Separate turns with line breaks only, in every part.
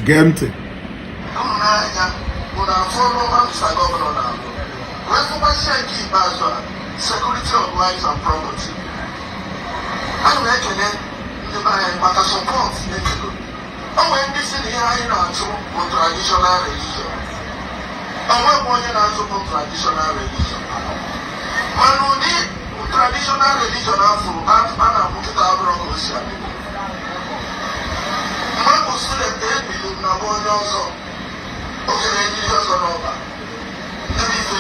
Gee ntị.
Unu n'anya, unu afụ ọrụ ọma Mr. Governor na-alụ, wee fụkwasịa nke ikpeazụ a, security of lives and property. Ana m ekele ndị be anyị maka support ekego. O nwere ndị si na ihe anyị na-achụ bụ traditional religion. O nwekwa onye na-achụ bụ traditional religion, mana ụdị traditional religion afụrụ a na-akwụ kịta abụrọ ka o si adị. Mgbe m bụ student, ebili m na bụ onye ọzọ okere ndị ọzọ n'ọba ndị ife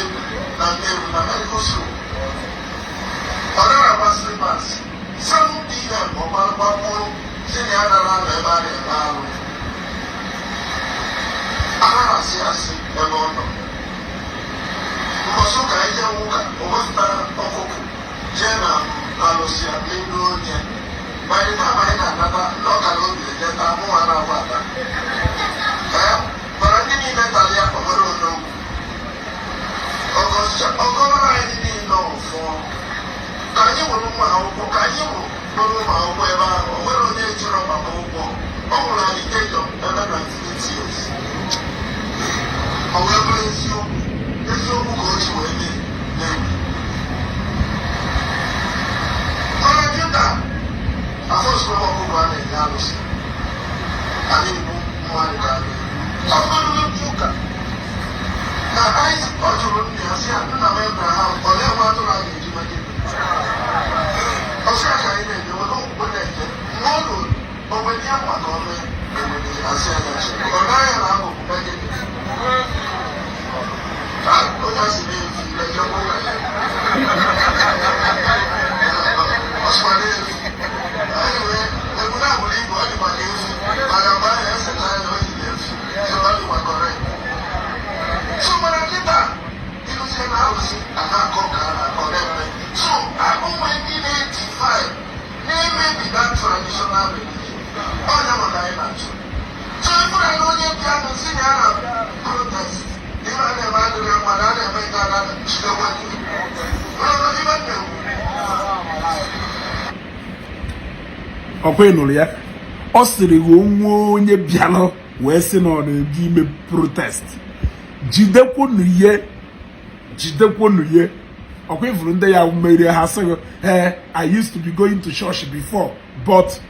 na Nnewi na medical school. Ọ naghị agba slippers. 7 p.m., ọgbagbagbuo si na ya nara anọ ebe a na-eme arụ, anaghị asị asị ebe ọ nọ. Mbọsị ụka anyị jee ụka, o wepụtara ọkụkụ jee na alụsị ya n'elu onye. By the time anyị na-anata, ndị ọkara obi ejeta mụnwa na-agba ata. Ee, mana ndị niile tara ya, o nwere onye okwu. Ọgọrọ anyị niile ọfọ ka anyị nwere ụmụ akwụkwọ, ka anyị nwere ụmụ akwụkwọ ebe ahụ. O nwere onye jụrụ maka ụgwọ. Ọ nwụrụ anyị kejọ ebe 98 years. Ọ wee bụrụ eziokwu, eziokwu ka o ji wee mee na-ebi. Mana kịta afọsụrụ ọkụkọ a na-enye alụsị, a na-egbu mmadụ ka a na-egbu. Ọ bụrụ ndị ụka na Isaac, ọ jụrụ nna ya sị ya, "Nna m Abraham, olee nwa atụrụ a ga-eji maka ebe?" Ọ sị ya ka anyị na-eje were okwukwe na-eje. Mgbe ọ lụrụ o nwere ya mma ka ọ mee ewere asị ya na ọ naghị na akụkụ megide onye asị na-efu ejekwa ụka ya. Ọ sịkwa na-efu. Anyway, ebu na-abụrụ ibu ọ dịkwa ka efu, maka mgbe ahụ eseta ya na o yi efu, so ọ dịkwa correct. So mana kịta ịrụzie na arụsị a na-akọ ka a na-akọ na-eme. So onwe ndị na-edefile, na-emebi that traditional religion, ọnya maka anyị na-achọ. So ịfụra na onye bịa si na ya na protest, ife a na-eme adịrị mma, na a na-eme nke a na jidekwe ife na-ekwu.
Ọkwa ị nụrụ ya, ọ sịrị gị onwe onye bịara wee sị na ọ na-eji ime protest, jidekwonu ihe, jidekwonu ihe. Ọkwa ifuru ndị ya merie ha sịghị, "Ee, I used to be going to church before," but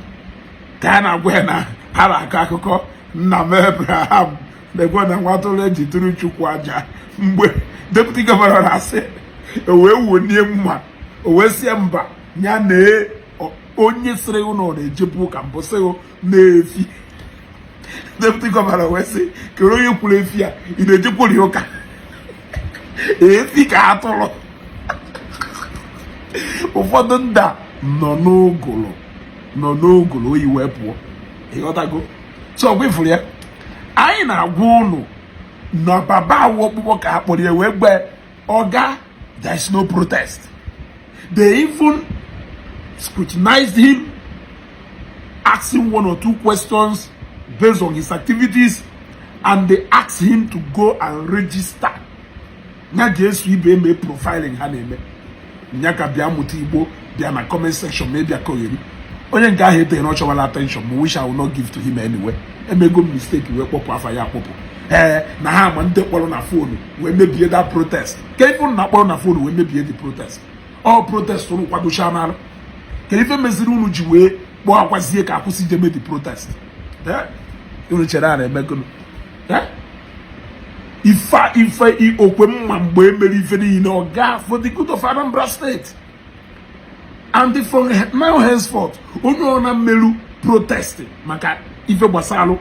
ka a na-agwa ya na ha na-akọ akụkọ nna m Abraham na-ekwe na nwa atụrụ eji tụrụ Chukwu aja. Mgbe deputy governor na-asị o wee wunie mma, o wee sie mba ya na onye sịrị na ọ na-ejebu ụka mbụ sịghị na-efi. Deputy governor wee sị, "Kere onye kwuru efi a, ị na-ejekwuri ụka efi ka atụrụ?" Ụfọdụ ndị a nọ n'ụgụrụ, nọ n'ụgụrụ oyi wee pụọ. Ịghọtago? So ọgwa ifuru ya, anyị na-agwa ụnụ na baba awụ ọkpụkpọ ka a kpọrọ ya wee gbe ọga. There is no protest. They even scrutinized him, asking one or two questions based on his activities, and they asked him to go and register. Ya ga-eso ibe eme profiling ha na-eme nya ka bịa mụta Igbo. Bịa na comment section ma ịbịa kogheri onye nke ahụ eteghị na ọ chọwala attention ma, which I will not give to him anyway. Emego m mistake wee kpọpụ afa ya akpọpụ. Ee, na ha ama ndị kpọrọ na phone wee mebie that protest. Ka ife unu na-akpọrọ na phone wee mebie the protest, ọ protest unu kwadocha n'ala, ka ife meziri unu ji wee kpọọ akwazie ka akwụsị ijeme the protest. Unu chere a na-emegonu ife ife okwe mma mgbe emere ife niile ọ gaa for the good of Anambra State. And from now henceforth, onye ọ na mmerụ protest maka ife gbasalụ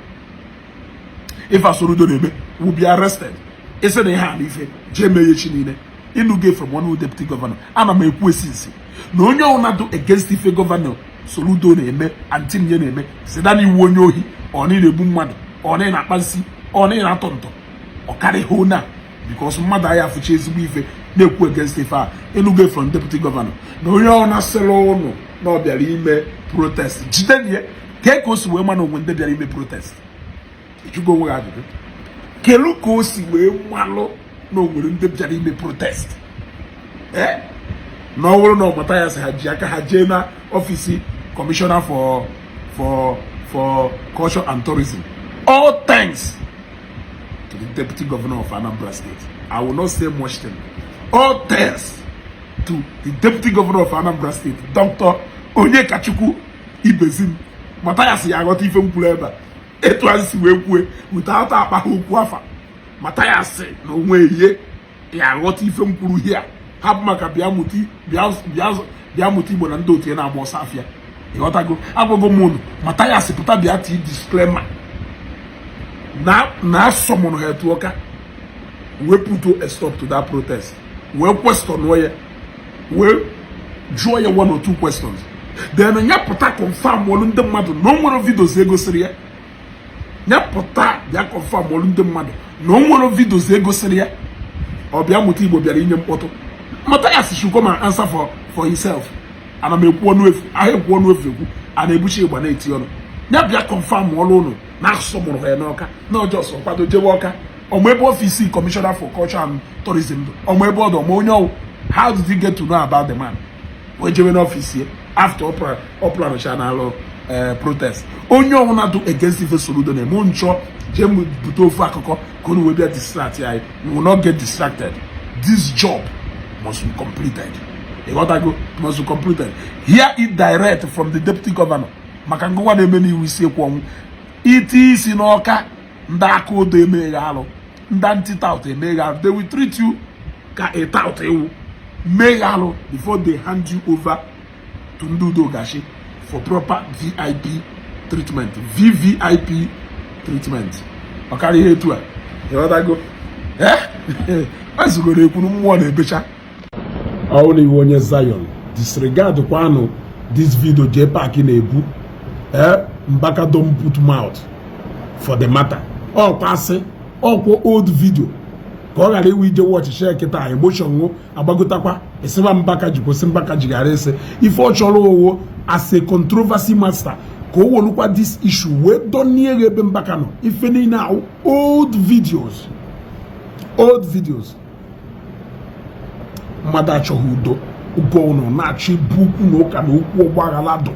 ife Soludo na-eme will be arrested. Isi na ihe a na ife jee mee echi niile ịnụge from one deputy governor. Ana m ekwu esi nsi na onye ọbụla do against ife Governor Soludo na-eme and team ya na-eme, si na iwu onye ohi, ọ na na-egbu mmadụ, ọ na na-akpa nsi, ọ na na-atọ ntọ, ọ karịghị na because mmadụ agha afụcha ezigbo ife na-ekwu against ife a. Ịnụge from deputy governor na onye ọ na-asịrị ụnụ na ọ bịara ime protest, jide ya. Kee ka o si wee ma na onwe ndị bịara ime protest? Ịjụgo onwe gị ajụjụ, kelu ka o si wee malụ na o nwere ndị bịara ime protest? Ee, na ọ bụrụ na ọ mata ya sị ha ji aka ha jee na office commissioner for culture and tourism. All thanks to the Deputy Governor of Anambra State. I will not say much thing. All thanks to the Deputy Governor of Anambra State, Dr. Onyekachukwu Ibezim. Mathias ya aghọta ife m kwuru ebe a, etu a si wee kwue without akpa ha okwu afa. Mathias na onwe ihe ya aghọta ife m kwuru here. Hapụ maka bịa mụta, bịa bịa bịa mụta Igbo na ndị otu ya na-agba ọsọ afịa. Ịghọtago? Agwago m unu, Mathias pụta bịa tii disclaimer na asọmụrụ ha etu ọka wee put a stop to that protest, wee question ya, wee jụọ ya one or two questions, then ya pụta confirm olu ndị mmadụ na o nwere videos egosiri ya. Ya pụta bịa confirm olu ndị mmadụ na o nwere videos egosiri ya. Ọ bịa mụta Igbo bịara inye mkpọtụ. Mathias should come and answer for himself. Ana m ekwu ọnụ efu ahụ, ekwu ọnụ efu, ekwu a na-ebuchi ịgba na-eti ọnụ. Ya bịa confirm ọlụ ụnụ na asụsụ mụrụ ha ya n'Ọka na ọjọọ kwado jebe Ọka. Ọmụ ebe office Commissioner for Culture and Tourism dị, ọmụ ebe ọdụ, ọmụ onye ọwụ. How did he get to know about the man wee jebe n'office ya after ọ plancha na alụ protest? Onye ọbụla dị against ife Soludo na-eme nchọ jee m bute ofu akụkọ ka unu wee bịa distract anyị. We will not get distracted. This job must be completed. Ịghọtago? Must be completed. Hear it direct from the deputy governor. Maka ngụwa na-eme n'iwu isi ekwu ọnwụ iti isi n'Ọka, ndị aka odo emeghe alụ, ndị anti-tout emeghe alụ. They will treat you ka a tout ewu meghe alụ before they hand you over to ndị udogashi for proper VIP treatment, VVIP treatment. Ọ karịa ihe etu a. Ịghọtago? Ee, ezugoro ekwuru mmụọ na-ebecha. Ọ na iwe onye Zion, disregard kwanụ this video JPAC na-ebu. Ee, Mbaka don put mouth for the matter. Ọkwa asị, ọkwa old video ka ọ ghara iwe ije watch share kịta, emotion nwụ agbagotakwa ịsịba Mbaka ji kwụsị, Mbaka ji ghara ịsị ife ọ chọrọ owo as a controversy master ka o wolukwa this issue wee dọnie ya ebe Mbaka nọ. Ife niile ahụ, old videos, old videos. Mmadụ achọghị udo ugo ụnụ na-achọ ibu ukwu na ụka na okwu ọgbaghara dụ.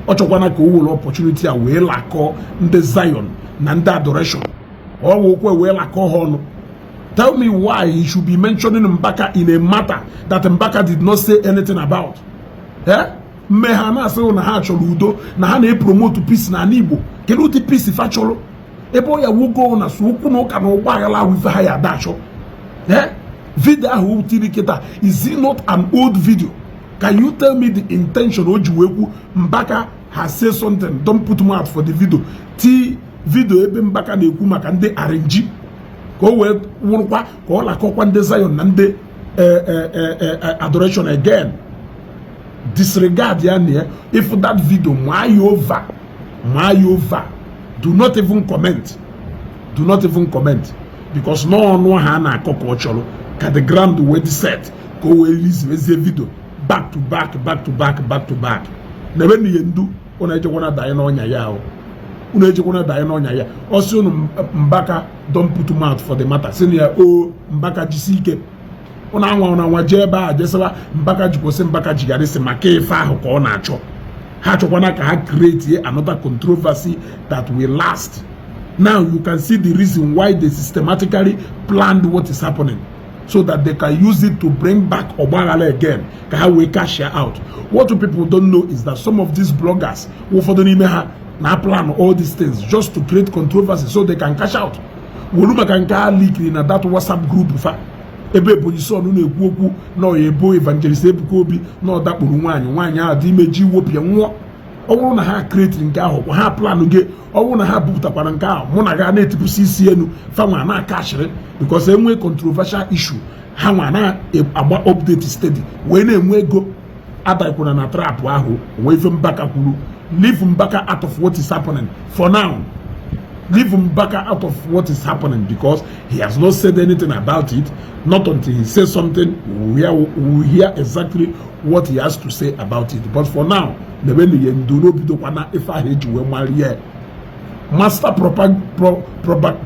Ọ chọkwana ka o were opportunity a wee lakọọ ndị Zion na ndị adoration ọ wokwe wee lakọọ ha ọnụ. Tell me why he should be mentioning Mbaka in a matter that Mbaka did not say anything about. Eh, mme ha na-asị na ha chọrọ udo, na ha na-epromote peace n'ala Igbo. Kedu ụdị peace fa chọrọ ebe ọ ya wugo na so okwu na ụka na ụgbọ aghara ahụ ife ha ya ada achọ? Eh, video ahụ tiri kịta, is it not an old video? Can you tell me the intention o ji wee kwu Mbaka has said something, don't put mouth for the video? Ti video ebe Mbaka na-ekwu maka ndị arrangee ka o wee wụrụkwa ka ọ lakọkwa ndị Zion na ndị adoration again. Disregard ya na ya. If that video, maa ya over, maa ya over. Do not even comment, do not even comment, because n'ọnụ ha na-akọ ka ọ chọrọ ka the ground wee dị set ka o wee release wezie video back to back, back to back, back to back. Na ebe n'ihe ndu unu ejekwana danye n'ọnya ya ahụ, unu ejekwana danye n'ọnya ya. Ọ sị unu Mbaka don put mouth for the matter, sị na ya o Mbaka jisi ike. Unu anwa, unu anwa jee ebe a jesaba Mbaka jikwụsị, Mbaka jigara maka ife ahụ ka ọ na-achọ. Ha chọkwana ka ha create another controversy that will last. Now you can see the reason why they systematically planned what is happening, so that they can use it to bring back ọgbaghara again ka ha wee cash out. What people don't know is that some of these bloggers, ụfọdụ n'ime ha na plan all these things just to create controversy so they can cash out. Wolu maka nke a leakiri na that WhatsApp group fa ebe Ebonyi Son na-ekwu okwu na ọya ebo Evangelist Ebuka Obi na ọ dakpuru nwaanyị, nwaanyị ahụ dị ime ji wopịa nwụọ. Ọ bụrụ na ha createri nke ahụ kwa ha plan gị, ọ bụrụ na ha bupụtakwara nke ahụ, mụ na ga na-etipụsị isi elu fanwa na-akashịrị because enwe controversial issue, ha nwa na-agba update steady wee na-enwe ego. Adakwuna na trap ahụ. Onwe ife Mbaka kwuru, leave Mbaka out of what is happening for now. Leave Mbaka out of what is happening because he has not said anything about it. Not until he says something we will hear exactly what he has to say about it. But for now, na-ebe ihe ndo n'obidokwana ife ahụ eji wee mara ya, master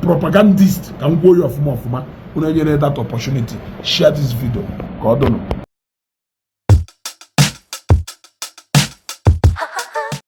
propagandist. Ka m gwuo ya ọfụma ọfụma. Unu enyere that opportunity. Share this video ka ọ dụnụ.